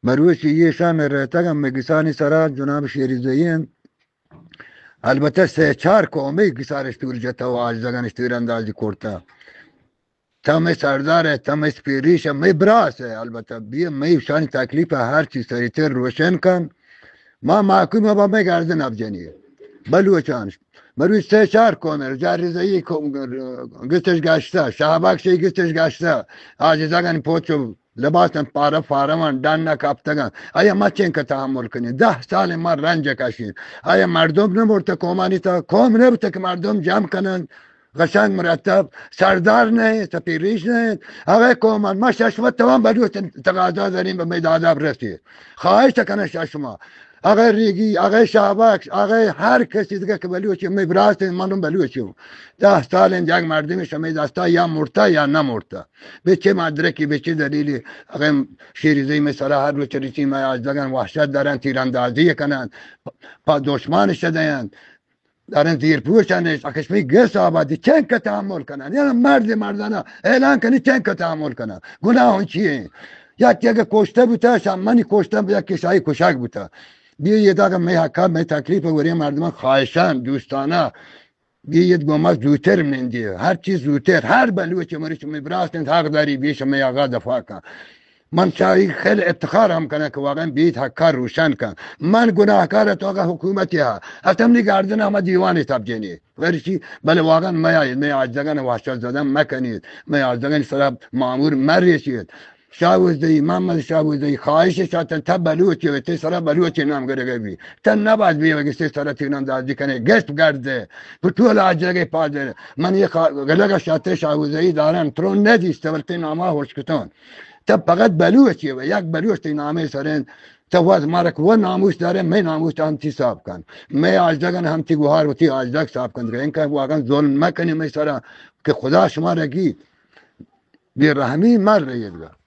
مروچی یہ شام رہتگ ہم گسانی سرا جناب شیری زئی انت۔ البتہ سہ چار قومے گسارش تور جتہ و آجزگانش تیر اندازی کرتہ۔ تا مئے سردار ہے، تا مئے سپیریش ہے، مئے براس ہے، البتہ بیا مئے شانی تکلیف ہے، ہر چیز سریتر روشن کن۔ ما محکوم با مئے گردن اب جنی بلوچان۔ مروچ سہ چار قوم ہے، جاری زئی قوم گستش گشتہ، شہباک شی گستش گشتہ، آجزگان پوچو لباسن پارہ پارہ من ڈن نہ کپتگن۔ آیا ما چین کہ تحمل کنین؟ دہ سال ما رنج کشین۔ آیا مردم نہ مرتہ قومانی تا؟ قوم نہ بوتہ کہ مردم جمع کنن، قشنگ مرتب، سردار نہ انت، سپیریش نہ انت۔ اگہ قومان ما ششمہ توان بلوچ تقاضا دارین بہ مئے دادا برسید۔ خواہش کنن ششمہ۔ اگہ ریگی، اگہ شاباک، اگہ ہر کسی دگہ کہ بلوچی مئے براس انت، من بلوچی ہوں۔ دہ سال انت یک مردمی شمئے دستا یا مرتہ یا نہ مرتہ۔ بہ چہ مدرکی، بہ چہ دلیلی، اگہ شیری زئی مئے سرا ہر روچ ریچی، مئے آجزگان وحشت دارن، تیراندازی کنن، پہ دشمن شدین، دارن زیر پوشن، اکشمی گس آبادی چنکہ تحمل کنن؟ یا مرد مردانہ اعلان کنی چنکہ تحمل کنن؟ گناہ چی ہیں؟ یکی اگہ کشتہ بوتہ، شام منی کشتہ بوتہ، یکی شاہی کشاک بوتہ۔ بیا یہ داگہ مئے حقا، مئے تکلیف ورین مردمان خواہشان، دوستانہ، بیت گوں ما زوتر نندی، ہر چیز زوتر، ہر بلوچ مری شمئے براس انت، حق داری بی شمئے آغا دفاع کن۔ من چاہی خیلی افتخار ہم کنن کہ واقعاً بیت حقا روشن کن۔ من گناہکار تو اگہ حکومتی ہا، اتمنی گردن ہما دیوان تب جنی۔ غیر چی، بلے واقعاً میا، مئے آجزگان وحشت زدن مکنید، مئے آجزگان سرا مامور مریشید۔ شاہ وزدئی، محمد شاہ وزدئی، خواہش شاتن تا بلوچی و تی سرا بلوچی نام گرگہ بی۔ تا نباید بی وگی سی سرا تیران دازی کنے، گشت گرد دے۔ پہ ٹول آجگہ پادر۔ من یہ خوا-، گلگہ شاتر شاہ وزدئی دارن، ترون ندیست، بل تی ناما ہوش کتون۔ تا فقط بلوچی و یک بلوچ تی نامے سرن۔ تا وز مارک و ناموس دارے، مئے ناموس تا ہم تی صاحب کن۔ مئے آجدگن ہم تی گوہار و تی آجدگ صاحب کن۔ انکہ واقعاً ظلم مکنی مئے سرا کہ خدا شما رگی۔ بے رحمی مر رہی ہے۔